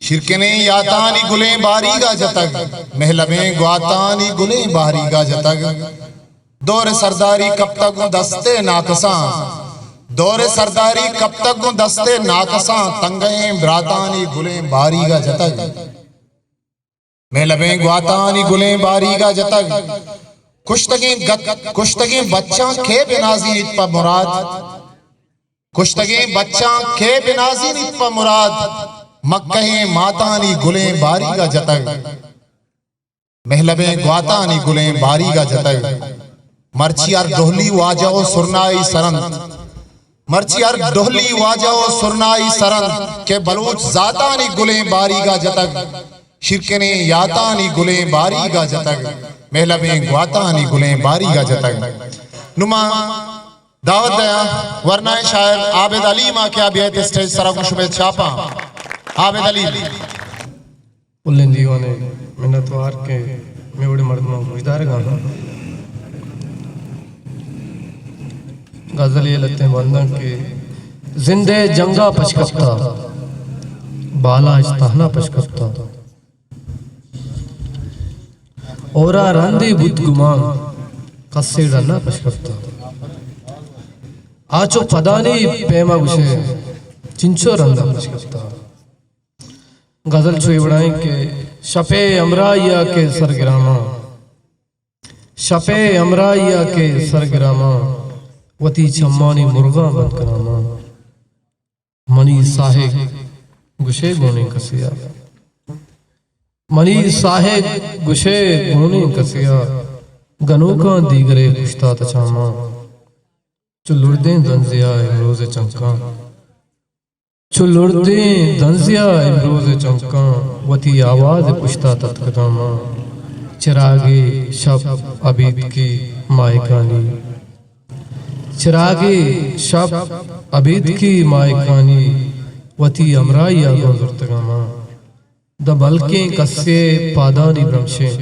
شیرکنیں یاتانی گلیں باریگا جتگ، مہلبیں گواتانی گلیں باریگا جتگ۔ دور سرداری کپتگ گوں دست ءِ ناکساں، دور سرداری کپتگ گوں دست ءِ ناکساں، تنگئیں براتانی گلیں باریگا جتگ۔ مہلبیں گواتانی گلیں باریگا جتگ۔ کشتگیں گت-، کشتگیں بچاں کئے بنازینیت پہ مراد؟ کشتگیں بچاں کئے بنازینیت پہ مراد؟ مکہیں ماتانی گلیں باریگا جتگ۔ مہلبیں گواتانی گلیں باریگا جتگ۔ مرچی ہر ڈہلی واجہ و سرنائی سرنت۔ مرچی ہر ڈہلی واجہ و سرنائی سرنت کہ بلوچ زاتانی گلیں باریگا جتگ۔ شیرکنیں یاتانی گلیں باریگا جتگ، مہلبیں گواتانی گلیں باریگا جتگ۔ نوں ما دعوت دیاں ورنائیں شاعر عابد حلیم ءَ کہ آ بیایت اسٹیج سرا گوں شمئے چاپاں۔ عابد حلیم۔ کلیں دیوان ءِ منتوار کہ مئے وڑیں مردماں گوشدارگا اَنت۔ غزلے لہتیں بنداں کہ زند ءِ جنگا پش کپتا، بالاچ تہنا پش کپتا۔ ہورا رندے بوت گمان، کسے ڈنا پش کپتا۔ آ چو پدانی پیما گوشے، چنچو رندا پش کپتا۔ غزل چو اے وڑائیں کہ شپے ہمراہیا کہ سرگراماں، شپے ہمراہیا کہ سرگراماں، وتی چمانی مرغاں بند کناماں۔ منی ساہگ گوشے گونیں کسیا، منی ساہگ گوشے گونیں کسیا، گنوکاں دیگرے پشتا تچاماں۔ چو لڑدیں دنزیا امروز چنکاں، چو لڑدیں دنزیا امروز چنکاں، وتی آواز پشتا تتکگاں ما۔ چراگے شپ ابیتکی ماہکانی، چراگے شپ ابیتکی ماہکانی، وتی ہمراہیا گوں زرتگاں ما۔ داں بلکیں کسے پادانی برمشیں،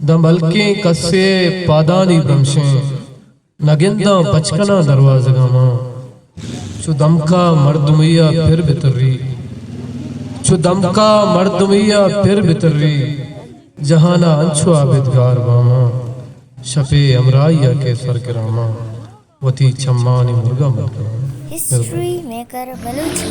داں بلکیں کسے پادانی برمشیں، نہ گنداں پچ کناں دروازگاں ما۔ چو دمکا مردمیا پر بتری، چو دمکا مردمیا پر بتری، جہانا انچو عابد گار باں ما۔ شپے ہمراہیا کہ سرگراماں، وتی چمانی مرگاں بند کناں۔ History maker Balochi.